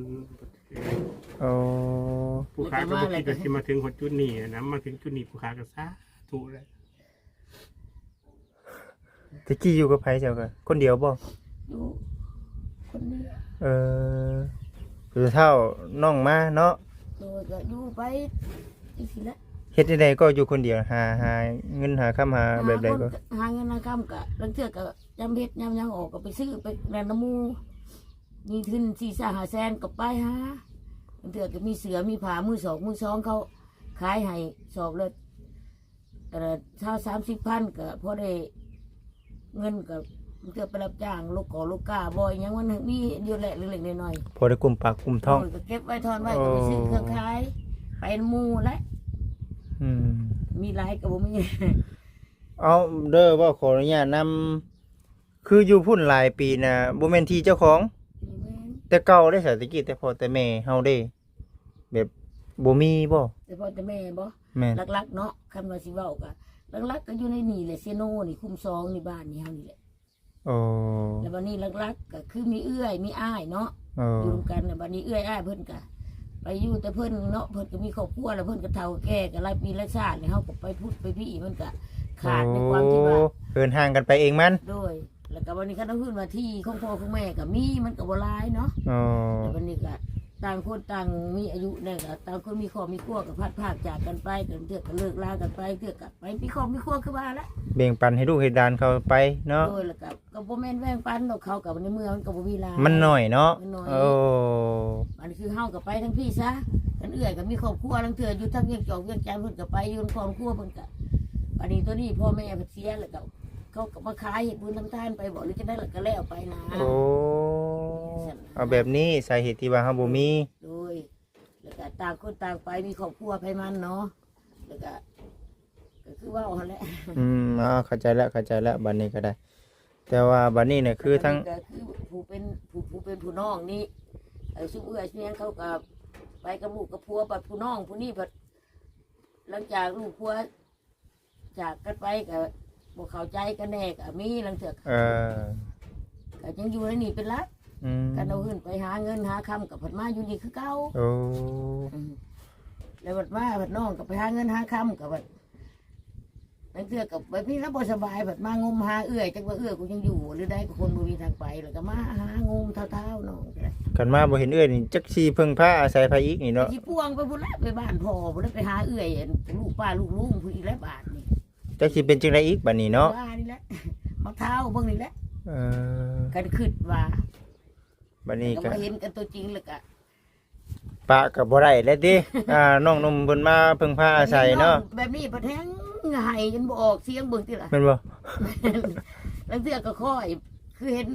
โอ้ ผู้ค้าก็บ่คิดว่าสิมาถึงฮอดจุดนี้นะ มาถึงจุดนี้ผู้ค้าก็สาธุแล้ว ตะกี้อยู่กับไผเจ้าก็ คนเดียวบ่ อยู่คนเดียว เออ ผู้เฒ่าน้องมาเนาะ โดยก็อยู่ไปจั่งซี้แหละ เฮ็ดจั่งใดก็อยู่คนเดียว หา หาเงินหาคำหาแบบใดก็ หาคน หาเงินหาคำก็ ลางเทื่อก็ยามเฮ็ดยามหยังออกก็ไปซื้อไปนั่นนำหมู่ มีทุนสี่แสนห้าแสนก็ไปหา ลางเทื่อก็มีเสื้อมีผ้ามือสองมือสองเขาขายให้สอบละ เอ่อ ซาวสามสิบพันก็พอได้เงินก็ลางเทื่อไปรับจ้างลูกกอลูกกาบ่อีหยังมันมีอยู่แหละเล็กๆน้อยๆ พอได้กุมปากกุมท้อง โอ้ย ก็เก็บไว้ทอนไว้ก็ไปซื้อเครื่องขาย ไปนำหมู่แหละ อืม มีหลายก็บ่มี เอาเด้อ เว้าขออนุญาตนำ คืออยู่พุ้นหลายปีน่ะ บ่แม่นที่เจ้าของ บ่แม่น แต่เก่าเด้ สาตะกี้แต่พ่อแต่แม่เฮาเด้ แบบบ่มีบ่ แต่พ่อแต่แม่บ่ แม่น หลักๆเนาะ คันว่าสิเว้าก็ หลักๆก็อยู่ในนี่แหละ เซโนนี่ คุ้มสองนี่ บ้านนี่เฮานี่แหละ โอ้ แล้วบัดนี้หลักๆก็คือมีเอื้อยมีอ้ายเนาะ เออ อยู่นำกัน แล้วบัดนี้เอื้อยอ้ายเพิ่นก็ไปอยู่แต่เพิ่นเนาะ เพิ่นก็มีครอบครัว แล้วเพิ่นก็เฒ่าแก่ก็หลายปีหลายชาติ แล้วเฮาก็ไปพุ้นไปพี้ มันก็ขาดในความที่ว่า โอ้ เหินห่างกันไปเองมัน โดย แล้วก็บัดนี้คันเอาคืนว่าที่ของพ่อของแม่ก็มี มันก็บ่หลายเนาะ อ๋อ แล้วบัดนี้ก็ต่างคนต่างมีอายุแน่ ก็ต่างคนมีครอบมีครัว ก็พลัดพรากจากกันไป ก็เทื่อก็เลิกลากันไป เทื่อก็ไปมีครอบมีครัวคือว่าละ แบ่งปันให้ลูกให้หลานเขาไปเนาะ โดย แล้วก็ ก็บ่แม่นแบ่งปันดอก เขาก็ในเมืองมันก็บ่มีหลาย มันน้อยเนาะ มันน้อย โอ้ อันนี้คือเฮาก็ไปทั้งพี้ซะ คันเอื้อยก็มีครอบครัว ลางเทื่ออยู่ทางเวียงจอกเวียงจันทน์ เพิ่นก็ไปอยู่ครอบครัวเพิ่นก็ อันนี้ตัวนี้พ่อแม่เพิ่นเสียแล้วก็ เขาก็มาขายเฮ็ดบุญทำทานไปบ่ หรือจั่งใด๋ล่ะ ก็แล้วไปนะ โอ้ เอาแบบนี้ สาเหตุที่ว่าเฮาบ่มี โดย แล้วก็ต่างคนต่างไป มีครอบครัวไผมันเนาะ แล้วก็ ก็คือเว้าหั่นแหละ อืม อ๋อ เข้าใจแล้ว เข้าใจแล้ว บัดนี้ก็ได้ แต่ว่าบัดนี้เนี่ยคือทั้ง ก็คือผู้เป็น ผู้ ผู้เป็นผู้น้องนี่ ไอ้ซุมเอื้อยซุมหยังเขาก็ไปกับลูกกับผัว บัดผู้น้องผู้นี้บัด หลังจากลูกผัวจากกันไปก็บ่เข้าใจกันแน่ ก็มีลางเทื่อ เออ ก็ยังอยู่ในนี่เป็นหลัก อืม คันเอาขึ้นไปหาเงินหาคำก็ผัดมาอยู่นี่คือเก่า โอ้ อืม แล้วบัดมาบัดน้องก็ไปหาเงินหาคำก็บัด ลางเทื่อก็แบบนี้แล้วบ่สบาย บัดมางมหาเอื้อย จักว่าเอื้อยกูยังอยู่หรือใด๋ ก็คนบ่มีทางไป แล้วก็มาหางมเท้าๆน้องก็ได้ คันมาบ่เห็นเอื้อยนี่ จักสิเพิ่งพาอาศัยไผอีกนี่เนาะ สิป่วงไปพุ้นแหละ ไปบ้านพ่อพุ้นแหละ ไปหาเอื้อย อันลูกป้าลูกลุงพุ้นอีกแล้วบาดนี่ จักสิเป็นจั่งใด๋อีกบัดนี้เนาะ ว่านี่แหละ เอาเท้าเบิ่งนี่แหละ เออ กันคิดว่า บัดนี้ ก็ ก็บ่เห็นกันตัวจริงแล้วก็ ปะก็บ่ได้แล้วติ อ่า น้องหนุ่มเพิ่นมาพึ่งพาอาศัยเนาะ แบบนี้บัดแฮงไห้จนบ่ออกเสียงเบิ่งติล่ะ แม่นบ่ ลางเทื่อก็ค่อย คือเห็น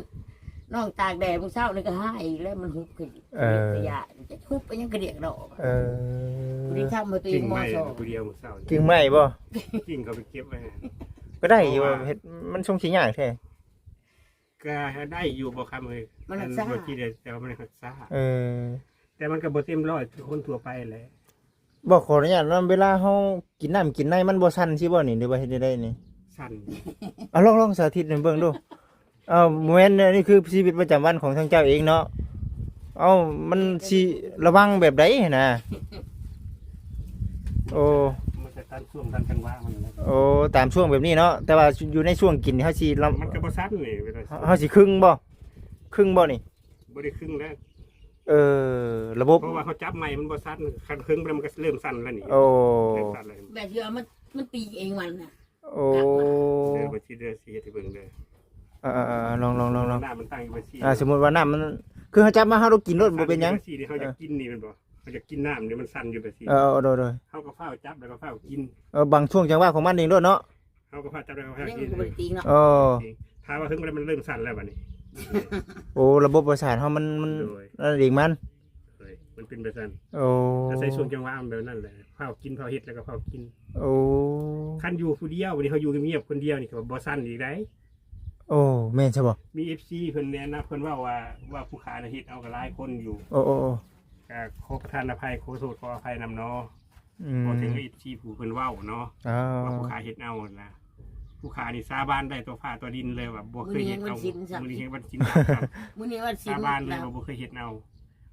น้องตากแดดมื้อเช้านี่ก็ไห้อีกแล้ว มันหุบขึ้น เออ ขยะจะหุบไปยังกระเดียกดอก เออ นี่ทำมาตัวเอง กิ่งไม้ มอสอง ผู้เดียวมื้อเช้านี่ กิ่งไม้บ่ กิ่งเขาไปเก็บไว้ ก็ได้อยู่ เพราะว่า เฮ็ด มันทรงสิยากแท้ ก็ได้อยู่บ่ครับเอ้ย มันรักษา อันบ่คิดเลย แต่ว่ามันรักษา เออ แต่มันก็บ่เต็มร้อยคือคนทั่วไปแหละ บ่ ขออนุญาตเนาะ เวลาเฮากินน้ำกินในมันบ่สั่นสิบ่นี่ หรือว่าเฮ็ดจั่งใด๋นี่ สั่น เอาลอง ลองสาธิตให้เบิ่งดู เอ้า บ่แม่น อันนี้คือชีวิตประจำวันของทางเจ้าเองเนาะ เอ้า มันสิระวังแบบใด๋หั้นนะ โอ้ มันจะตามช่วงตามจังหวะมันนะ โอ้ ตามช่วงแบบนี้เนาะ แต่ว่าอยู่ในช่วงกินนี่เฮาสิระ มันก็บ่สั่นนี่เวลา เฮาสิครึ่งบ่ ครึ่งบ่นี่ บ่ได้ครึ่งแล้ว เออ ระบบ เพราะว่าเขาจับใหม่มันบ่สั่น คันครึ่งไปแล้วมันก็เริ่มสั่นแล้วนี่ โอ้ เริ่มสั่นแล้ว แบบที่ว่ามัน มันตีเองมันน่ะ โอ้ เด้อ บ่สิเด้อ สิเฮ็ดให้เบิ่งเด้อ เออๆๆ ลองๆๆๆ น้ำมันตั้งอยู่บ่สิ อ่า สมมุติว่าน้ำมัน คือเฮาจับมาเฮาต้องกินโลด บ่เป็นหยัง สั่นอยู่บ่สิ เฮาอยากกินนี่แม่นบ่ เฮาอยากกินน้ำนี่มันสั่นอยู่บ่สิ เออๆ โดยๆ เฮาก็ฟ้าวจับแล้วก็ฟ้าวกิน เออ บางช่วงจังหวะของมันเองโลดเนาะ เฮาก็ฟ้าวจับแล้วก็ฟ้าว เนี่ย กิน มันก็บ่ได้ตีเนาะ เออ ถ้าว่าถึงเวลามันเริ่มสั่นแล้วบัดนี้ โอ้ ระบบประสาทเฮามัน มัน โดย นั่นเองมัน โดย มันเป็นแบบนั้น โอ้ อาศัยช่วงจังหวะมันแบบนั้นแหละ ฟ้าวกิน ฟ้าวเฮ็ดแล้วก็ฟ้าวกิน โอ้ คันอยู่ผู้เดียว บัดนี้เฮาอยู่เงียบๆคนเดียวนี่ก็บ่สั่นอีกได้ โอ้ แม่นซะบ่ มี เอฟซี เพิ่นแนะนำ เพิ่นเว้าว่า ว่าผู้ค้าน่ะเฮ็ดเอาก็หลายคนอยู่ โอ้ๆๆ ก็ขอประทานอภัย ขอโทษขออภัยนำเนาะ อืม บ่ถึง เอฟซี ผู้เพิ่นเว้าเนาะ อ๋อ ว่าผู้ค้าเฮ็ดเอานะ ผู้ค้านี่สาบานได้ต่อฟ้าต่อดินเลยว่าบ่เคยเฮ็ดเอา มื้อนี้แฮงวันศีลซ้ำ มื้อนี้แฮงวันศีลซ้ำ มื้อนี้วันศีล สาบานเลยว่าบ่เคยเฮ็ดเอา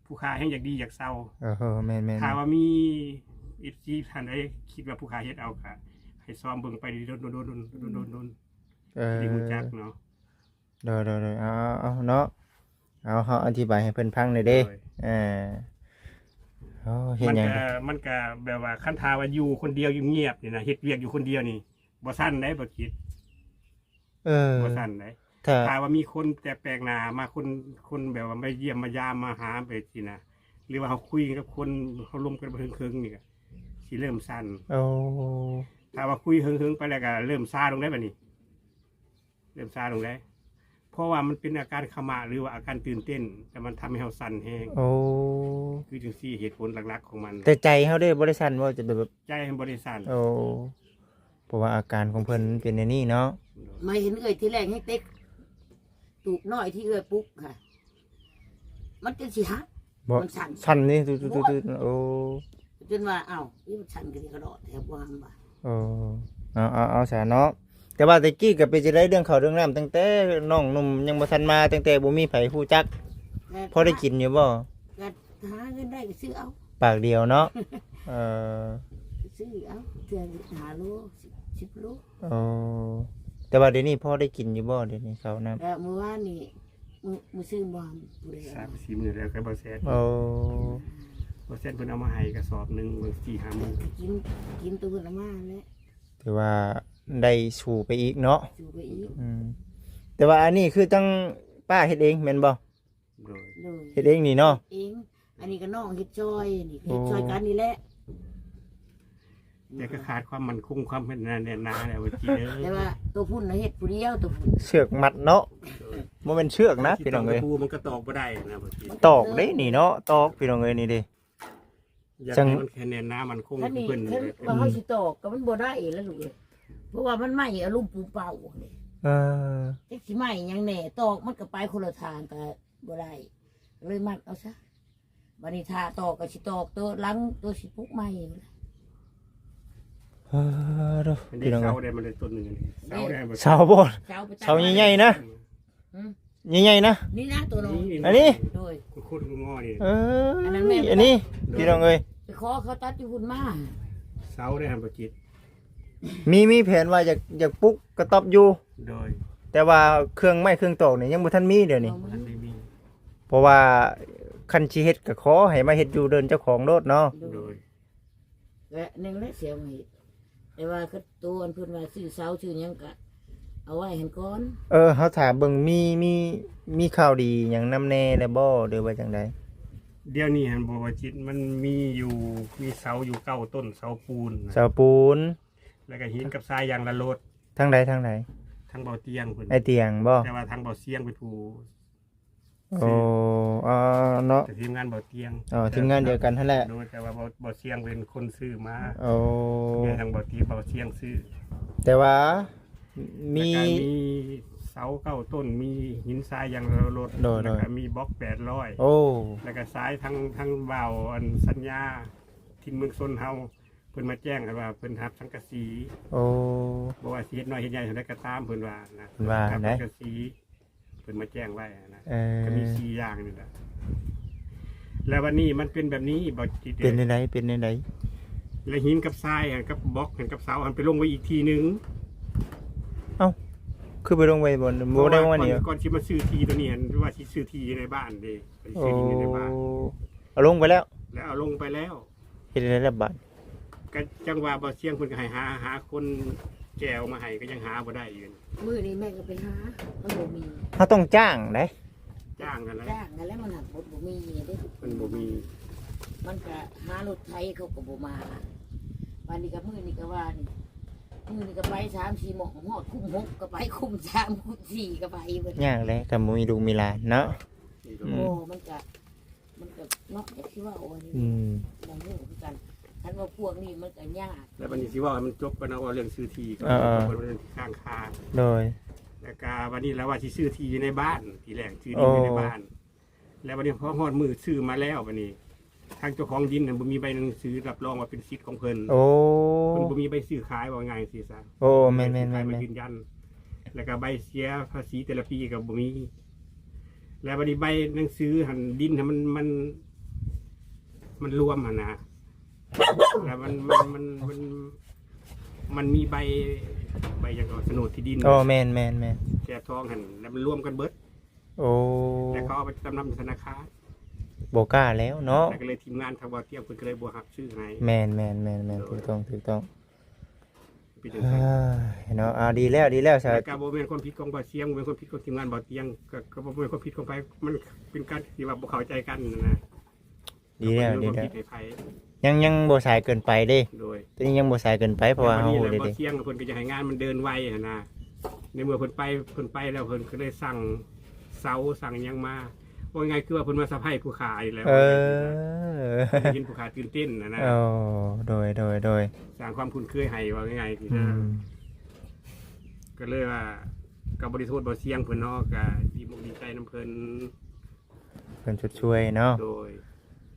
ผู้ค้าแฮงอยากดีอยากเซา เออ แม่นๆๆ ถ้าว่ามี เอฟซี ท่านใดคิดว่าผู้ค้าเฮ็ดเอาก็ให้ซ่อมเบิ่งไปโดนๆๆๆๆๆ เออ สิได้รู้จักเนาะ โดยๆๆ เอาๆๆ เนาะ เอา เฮาอธิบายให้เพิ่นฟังหน่อยเด้ โดย เออ โอ้ เฮ็ดหยัง มันก็ มันก็แบบว่าคันถ้าว่าอยู่คนเดียวเงียบๆนี่นะ เฮ็ดเวียกอยู่คนเดียวนี่ บ่สั่นได้ บ่คิด เออ บ่สั่นได้ ถ้า ถ้าว่ามีคนแปลกหน้ามา คน คนแบบว่ามาเยี่ยมมายามมาหาไปสินะ หรือว่าเฮาคุยกับคน เฮาลมกันบ่ถึงครึ่งนี่ก็สิเริ่มสั่น โอ้ ถ้าว่าคุยเฮิงๆไปแล้วก็เริ่มซาลงได้บัดนี้ เริ่มซาลงได้ เพราะว่ามันเป็นอาการขมะหรือว่าอาการตื่นเต้น แต่มันทำให้เฮาสั่นแฮง โอ้ คือจั่งซี้เหตุผลหลักๆของมัน แต่ใจเฮาเด้บ่ได้สั่นบ่ จะแบบ ใจมันบ่ได้สั่น โอ้ เพราะว่าอาการของเพิ่นมันเป็นแนวนี้เนาะ มาเห็นเอื้อยทีแรกให้เต็ก ตูบน้อยที่เอื้อยปลุกค่ะ มันจนสิหัก บ่ มันสั่น สั่นนี่ ตุ๊ดๆๆๆ โอ้ จนว่า เอ้า นี่มันสั่นกระดิกกระดอดแถวบ่หังบ่า โอ้ เอาๆๆ ซะเนาะ แต่ว่าแต่กี้ก็เป็นจั่งใด๋เรื่องข้าวเรื่องน้ำ ตั้งแต่น้องหนุ่มยังบ่ทันมา ตั้งแต่บ่มีไผฮู้จัก แต่ พอได้กินอยู่บ่ ก็หาเงินได้ก็ซื้อเอา ปากเดียวเนาะ เออ ซื้อเอา เทื่อห้าโล สิบ สิบโล โอ้ แต่ว่าเดี๋ยวนี้พอได้กินอยู่บ่ เดี๋ยวนี้ข้าวน้ำ เอ่อ มื้อวานนี่ มื้อ มื้อซืนบ่ มื้อใด สามสี่มื้อแล้วก็บ่แซ่บ โอ้ บ่แซ่บเพิ่นเอามาให้กระสอบหนึ่ง สี่ห้ามื้อ กิน กินตัวเพิ่นเอามาแหละ ถือว่าได้สู้ไปอีกเนาะ สู้ไปอีก อืม แต่ว่าอันนี้คือตั้งป้าเฮ็ดเองแม่นบ่ โดย โดย เฮ็ดเองนี่เนาะ เอง อันนี้ก็น้องเฮ็ดซอย นี่ก็เฮ็ด โอ้ ซอยกันนี่แหละ แต่ก็ขาดความมั่นคง ความแน่นหนาแล้วบางทีเด้อ แต่ว่าตัวพุ้นน่ะเฮ็ดผู้เดียว ตัวพุ้น เชือกมัดเนาะ โดย บ่แม่นเชือกนะ สิ พี่น้องเอ้ย ตอกตะปูมันก็ตอกบ่ได้นะบางที ตอกเด้นี่เนาะ ตอกพี่น้องเอ้ยนี่เด้ อยาก จั่ง ให้มันแน่นหนามั่นคง คันนี้ คือเพิ่น คัน นี่แหละ ว่าเฮาสิตอกก็มันบ่ได้แล้วลูกเอ้ย เพราะว่ามันไหม้อารมณ์ปูเป่านี่ เออ จักสิไหม้หยังแน่ ตอกมันก็ไปคนละทางก็บ่ได้ เลยมัดเอาซะ บัดนี้ถ้าตอกก็สิตอกตัวหลัง ตัวสิปลุกใหม่ เออ เด้อ อันนี้ พี่น้องเอ้ย เสาได้มาเลยต้นหนึ่งอันนี้ เสาได้มา เสาบ่ เสาไปตั้ง เสาใหญ่ๆนะ อืม ใหญ่ๆนะ นี่นะตัวน้อย นี่ อันนี้ โดย โคตรงอนี่ เออ อันนั้นแม่น อันนี้ พี่น้องเอ้ย ไปขอเขาตัดอยู่พุ้นมา เสาได้หันประจิต มี มีแผนว่าอยาก อยากปลุกกระต๊อบอยู่ โดย แต่ว่าเครื่องไม้เครื่องตอกนี่ยังบ่ทันมีเดี๋ยวนี้ ยังบ่ทันได้มี เพราะว่าคันสิเฮ็ดก็ขอให้มาเฮ็ดอยู่เดิอนเจ้าของโลดเนาะ โดย โดย และหนึ่งและเสียงนี่ แต่ว่าคือตัวอันเพิ่นว่าซื้อเสาซื้อหยังก็เอาไว้หั่นก่อน เออ เฮาถามเบิ่ง มี มี มีข่าวดีหยังนำแน่แล้วบ่ หรือว่าจั่งใด เดี๋ยวนี้หั่นบ่ บ่จิต มันมีอยู่ มีเสาอยู่เก้าต้น เสาปูนนะ เสาปูน แล้วก็หินกับทรายอย่างละโลด ทางใด ทางใด ทางเบาเตียงเพิ่น ไอ้เตียงบ่ แต่ว่าทางเบาเสียงเป็นผู้ โอ้ ซื้อ อ๋อ เนาะ แต่ทีมงานเบาเตียง อ๋อ ทีมงานเดียวกันหั่นแหละ โดย แต่ว่าเบา เบาเสียงเป็นคนซื้อมา โอ้ เนี่ยทางเบาเตียง เบาเสียงซื้อ แต่ว่า มี แล้วก็มีเสาเก้าต้น มีหินทรายอย่างละโลด โดย แล้วก็ โดย มีบล็อกแปดร้อย โอ้ แล้วก็ทรายทั้ง ทั้งเบาอันสัญญา ถิ่นเมืองชนเฮา เพิ่นมาแจ้งกันว่าเพิ่นรับสังกะสี โอ้ บ่ว่าสิเฮ็ดน้อยเฮ็ดใหญ่เท่าใดก็ตาม เพิ่นว่านะ เพิ่นว่า รับ ไหน สังกะสี เพิ่นมาแจ้งไว้นะ เออ ก็มีสี่อย่างนี่แหละ แล้ววันนี้มันเป็นแบบนี้ บ่จิต เป็นจั่งใด เป็นจั่งใด และหินกับทรายหั่น กับบล็อกหั่น กับเสาหั่น ไปลงไว้อีกที่หนึ่ง เอ้า คือไปลงไว้บ่ บ่ได้ลงไว้นี่ เพราะว่าก่อน ก่อนสิมาซื้อที่ตัวนี้หั่น ว่าสิซื้อที่ในบ้านเด้ ไปซื้อที่ในบ้าน โอ้ เอาลงไปแล้ว แล้วเอาลงไปแล้ว เฮ็ดจั่งใดล่ะบาด ก็จั่งว่าเบาเสียงเพิ่นก็ให้หา หาคนแก่เอามาให้ก็ยังหาบ่ได้อยู่ มื้อนี้แม่ก็ไปหา มันบ่มี เฮาต้องจ้างได๋ จ้างกันแล้ว จ้างกันแล้ว มันหักบ่ บ่มีเด้ มันบ่มี มันก็หารถไถเขาก็บ่มา วันนี้ก็มื้อนี้ก็ว่านี่ มื้อนี้ก็ไปสามสี่หม่อง ฮอดคุ้มหกก็ไป คุ้มสาม คุ้มสี่ก็ไปเบิด ยากแหละ คันบ่มีลูกมีหลานเนาะ นี่ก็ อืม โอ้ มันก็ มันก็เนาะ จักสิเว้าอันนี้ อืม บ่ฮู้คือกัน คันว่าพวกนี้มันก็ยาก แล้วบัดนี้สิเว้าให้มันจบก่อนนะ เว้าเรื่องซื้อที่ก่อน เออๆ เว้าเรื่องที่ค้างคา โดย แล้วก็บัดนี้แล้วว่าสิซื้อที่อยู่ในบ้าน ทีแรกซื้อดินอยู่ในบ้าน โอ้ แล้วบัดนี้พอฮอดมื้อซื้อมาแล้วบัดนี้ ทางเจ้าของดินน่ะบ่มีใบหนังสือรับรองว่าเป็นสิทธิ์ของเพิ่น โอ้ เพิ่นบ่มีใบซื้อขาย ว่าง่ายสิซะ โอ้ แม่นๆๆๆ ใบซื้อขายมายืนยัน แล้วก็ใบเสียภาษีแต่ละปีก็บ่มี แล้วบัดนี้ใบหนังสือหั่น ดินหั่นมัน มัน มันรวมหั่นนะ แล้วมัน มัน มัน มัน มันมีใบ ใบหยังก็โฉนดที่ดิน โอ้ แม่นๆๆ แถบท้องหั่น แล้วมันรวมกันเบิด โอ้ แล้วเขาเอาไปจำนำธนาคาร บ่กล้าแล้วเนาะ แล้วก็เลยทีมงานทางเบาเตียงเพิ่นก็เลยบ่รับซื้อให้ แม่นๆๆๆ โดย ถูกต้อง ถูกต้อง เป็นจั่งซั่น เอ้ย เนาะ อ่า ดีแล้ว ดีแล้ว แล้วก็บ่แม่นความผิดของเบาเสียง บ่แม่นความผิดของทีมงานเบาเตียง ก็ ก็บ่แม่นความผิดของไผ มันเป็นการที่ว่าบ่เข้าใจกันนะ ดีแล้ว ก็บ่ได้มีความผิดให้ไผ ดีแล้ว ยัง ยังบ่สายเกินไปเด้ โดย ตัวนี้ยังบ่สายเกินไป เพราะว่า แล้วบัดนี้ เฮา แหละ ได้ เบาเสียงเพิ่นก็อยากให้งานมันเดินไวหั่นนะ ในเมื่อเพิ่นไป เพิ่นไปแล้วเพิ่นก็เลยสั่งเสาสั่งหยังมา ว่าง่ายคือว่าเพิ่นมาสะใภ้ผู้ขาอีกแล้ว เออ เพิ่นเห็นผู้ขาตื่นเต้นหั่นนะ โอ้ โดย โดย โดย สร้างความคุ้นเคยให้ว่าง่ายๆสิ อื นะ ม ก็เลยว่า ก็บ่ได้โทษเบาเสียงเพิ่นเนาะ ก็ดีมุกดีใจนำเพิ่น เพิ่นชดช่วยเนาะ โดย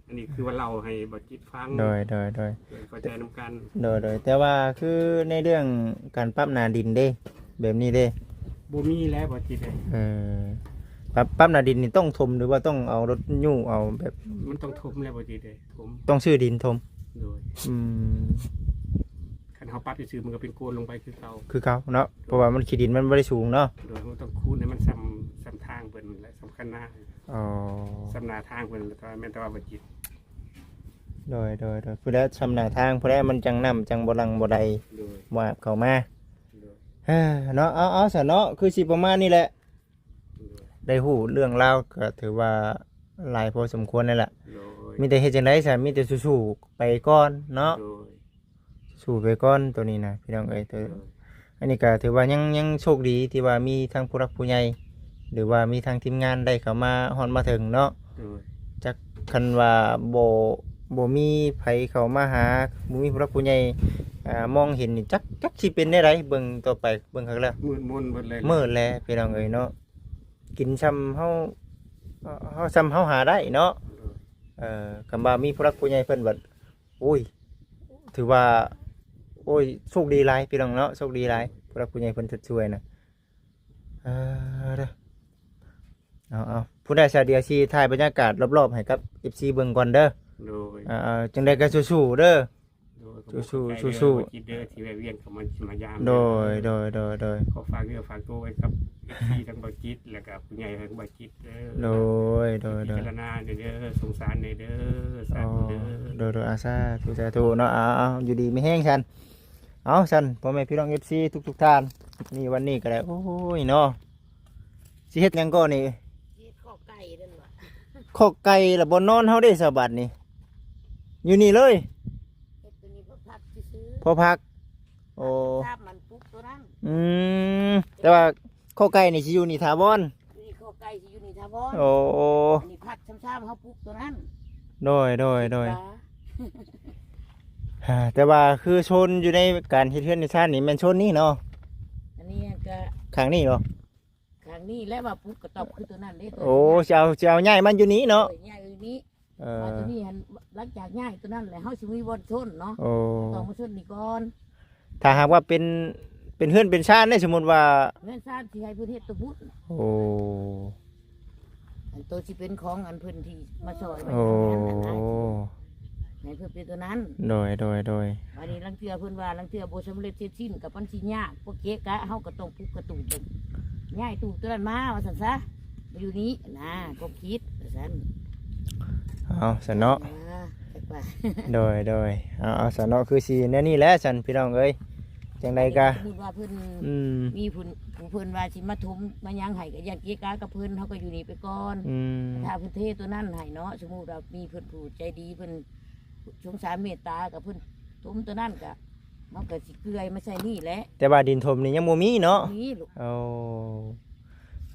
อันนี้คือว่าเล่าให้เบาจิตฟัง โดย โดย โดย เพื่อเข้าใจนำกัน โดย โดย แต่ว่าคือในเรื่องการปรับหน้าดินเด้ แบบนี้เด้ บ่มีแล้วเบาจิตเอ้ย เออ ปรับ ปรับหน้าดินนี่ต้องถม หรือว่าต้องเอารถยู้เอาแบบ มันต้องถมแล้วเบาจิตเอ้ย ถม ต้องซื้อดินถม โดย อืม คันเฮาปรับซื่อๆมันก็เป็นโคนลงไปคือเก่า คือเก่าเนาะ เพราะว่ามันขี้ดินมันบ่ได้สูงเนาะ โดย มันต้องคูนให้มันส่ำ ส่ำทางเพิ่นและส่ำคันนา อ๋อ ส่ำหน้าทางเพิ่น แล้วก็แม่นแต่ว่าบ่จิต โดย โดย โดย ผู้ใดส่ำหน้าทาง ผู้ใดมันจั่งน้ำจั่งบ่หลั่งบ่ไหล โดย บ่อาบเข้ามา โดย เฮ้อ เนาะ เอา เอาซะเนาะ คือสิประมาณนี้แหละ โดย ได้ฮู้เรื่องราวก็ถือว่าหลายพอสมควรแล้วล่ะ โดย มีแต่เฮ็ดจั่งใดซะ มีแต่สู้ๆไปก่อนเนาะ โดย สู้ไปก่อนตัวนี้นะพี่น้องเอ้ย ตัว โดย อันนี้ก็ถือว่ายัง ยังโชคดีที่ว่ามีทางผู้หลักผู้ใหญ่ หรือว่ามีทางทีมงานได้เข้ามาฮอดมาถึงเนาะ โดย จักคันว่าบ่ บ่มีไผเข้ามาหา บ่มีผู้หลักผู้ใหญ่ อ่า มองเห็นนี่ จัก จักสิเป็นแนวใด เบิ่งต่อไป เบิ่งคักแล้ว มืดมนเบิดเลย มืดแล้วพี่น้องเอ้ยเนาะ กินส่ำเฮา เฮาส่ำเฮาหาได้เนาะ โดย เอ่อ คำว่ามีผู้หลักผู้ใหญ่เพิ่นบัด โอ้ย ถือว่า โอ้ย โชคดีหลายพี่น้องเนาะ โชคดีหลาย ผู้หลักผู้ใหญ่เพิ่นชดช่วยนะ เออ เด้อ เอา เอา ผู้ใดซะ เดี๋ยวสิถ่ายบรรยากาศรอบๆให้กับ เอฟซี เบิ่งก่อนเด้อ โดย อ่า จั่งใดก็สู้ๆเด้อ โดย สู้ๆ ขอบคุณใจเด้อ สู้ๆ บ่จิตเด้อ ที่แวะเวียนเข้ามา มายาม โดย เด้อ โดย โดย โดย ขอฝากเนื้อฝากตัวไว้กับ เอฟซี ทั้งบ่จิต แล้วก็ผู้ใหญ่ทั้งบ่จิตเด้อ โดย โดย โดย พิจารณาเด้อ สงสารเด้อ สาธุเด้อ โดย โดย อา สาธุ สาธุเนาะ เอา เอา อยู่ดีมีแฮงซั้น เอาซั่น พ่อแม่พี่น้อง เอฟซี ทุกๆท่าน นี่วันนี้ก็ได้ โอ้ยเนาะ สิเฮ็ดหยังก่อนนี่ เฮ็ดคอกไก่นั่นหวะ คอกไก่ละบ่นอนเฮาเด้ สาวบัดนี่ อยู่นี่เลย เฮ็ดตัวนี้พอพักซื่อๆ พอพัก โอ้ ทราบมันปลุกตัวนั้น อืม แต่ว่าคอกไก่นี่สิอยู่นี่ถาวร นี่คอกไก่สิอยู่นี่ถาวร โอ้ อันนี้พักซ้ำๆเฮาปลุกตัวนั้น โดย โดย โดย ปลา อ่า แต่ว่าคือโซนอยู่ในการเฮ็ดเฮือนในชาตินี่แม่นโซนนี้เนาะ อันนี้ก็ ข้างนี้เนาะ ข้างนี้แหละว่าปลุกกระต๊อบคือตัวนั้นเด้ ตัว โอ้ สิเอา สิเอาย้ายมันอยู่นี้เนาะ เออ ย้ายอยู่นี้ เออ มาตัวนี้หั้น หลังจากย้ายตัวนั้นแหละ เฮาสิมีบ่อนชนเนาะ โอ้ ต้องมาชนนี่ก่อน ถ้าหากว่าเป็น เป็นเฮือนเป็นชานได้ สมมุติว่า เฮือนชานสิให้เพิ่นเฮ็ดตัวพุ้น โอ้ อันตัวสิเป็นของอันเพิ่นที่มาซอยไว้ โอ้ ทำงานนั่นนะ ให้เพิ่นเป็นตัวนั้น โดย โดย โดย อันนี้ลางเทื่อเพิ่นว่า ลางเทื่อบ่สำเร็จเสร็จสิ้น กับมันสิยาก พวกเกะกะ เฮาก็ต้องปลุกกระตูบ ย้ายตูบตัวนั้นมา ว่าซั่นซะ มาอยู่นี้นะ ก็คิดว่าซั่น เอาซั่นเนาะ อ่า จักว่า โดย โดย เอา เอาซั่นเนาะ คือสิแนวนี้แหละซั่น พี่น้องเอ้ย จังใดกะ สมมุติว่าเพิ่น อืม มีผู้ ผู้เพิ่นว่าสิมาถมมาหยังให้ ก็ย่านเกะกะกับเพิ่น เฮาก็อยู่นี่ไปก่อน อืม ถ้าเพิ่นเทตัวนั้นให้เนาะ สมมุติว่ามีเพิ่นผู้ใจดี เพิ่นสงสารเมตตากับเพิ่นถมตัวนั้นกะ มันก็สิเกลือยมาใส่นี่แหละ แต่ว่าดินถมนี่ยังบ่มีเนาะ มีลูก โอ้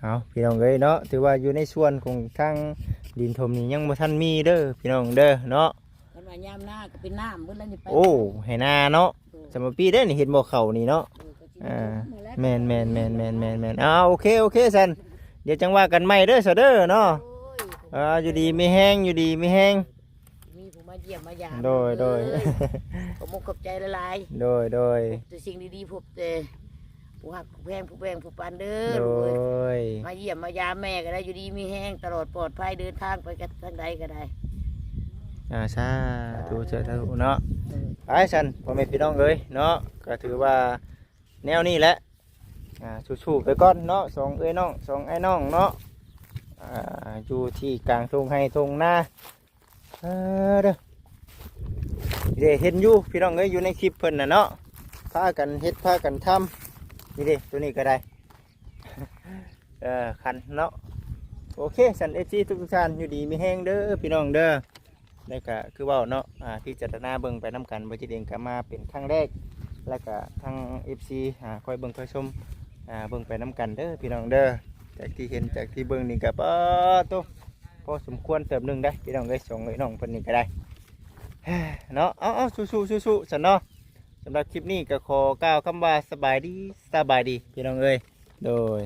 เอาพี่น้องเอ้ยเนาะ ถือว่าอยู่ในส่วนของทางดินถมนี่ยังบ่ทันมีเด้อ พี่น้องเด้อเนาะ เพิ่นว่ายามนาก็เป็นน้ำเบิดแล้วนี่ไป โอ้ ไฮ่นาเนาะ โอ้ สำหรับปีเด้อนี่ เห็นบ่ เข้านี่เนาะ เออ ก็สิ อ่า มาแล้ว แม่น แม่น แม่น เอา โอเค โอเคซั่น เดี๋ยวจังว่ากันใหม่เด้อ ซะเด้อเนาะ โอ้ย อ่า อยู่ดีมีแฮง อยู่ดีมีแฮง มีผู้มาเยี่ยมมายาม โดย โดย เอ้ย ขอบมกขอบใจหลายๆ โดย โดย พบแต่สิ่งดีๆ พบแต่ผู้ฮักผู้แพงผู้แบ่งผู้ปันเด้อ โดย ลูกเอ้ย มาเยี่ยมมายามแม่ก็ได้ อยู่ดีมีแฮง ตลอดปลอดภัย เดินทางไปกันทางใดก็ได้ อ่า สาธุ สาธุเนาะ เออ ไปซั่น พ่อแม่พี่น้องเอ้ยเนาะ ก็ถือว่าแนวนี้แหละ อ่า สู้ๆไปก่อนเนาะ สองเอื้อยน้อง สองอ้ายน้องเนาะ อ่า อยู่ที่กลางทุ่งไฮ่ทุ่งนา เออเด้อ เด้เห็นอยู่พี่น้องเอ้ย อยู่ในคลิปเพิ่นน่ะเนาะ พากันเฮ็ด พากันทำ นี่เด้ ตัวนี้ก็ได้ เออ คันเนาะ โอเค ซั่น เอฟซี ทุกๆท่าน อยู่ดีมีแฮงเด้อ พี่น้องเด้อ แล้วก็คือเว้าเนาะ อ่า พิจารณาเบิ่งไปนำกัน บ่จิตเองก็มาเป็นครั้งแรก แล้วก็ทาง เอฟซี อ่า คอยเบิ่งคอยชม อ่า เบิ่งไปนำกันเด้อ พี่น้องเด้อ จากที่เห็น จากที่เบิ่งนี่ก็ ปาโต พอสมควรเติบหนึ่งได้ พี่น้องเอ้ย สองเอ้ยน้องเพิ่นนี่ก็ได้ เนาะ เอา เอา สู้ๆ สู้ๆ ซั่นเนาะ สำหรับคลิปนี้ก็ขอกล่าวคำว่าสบายดี สบายดี พี่น้องเอ้ย โดย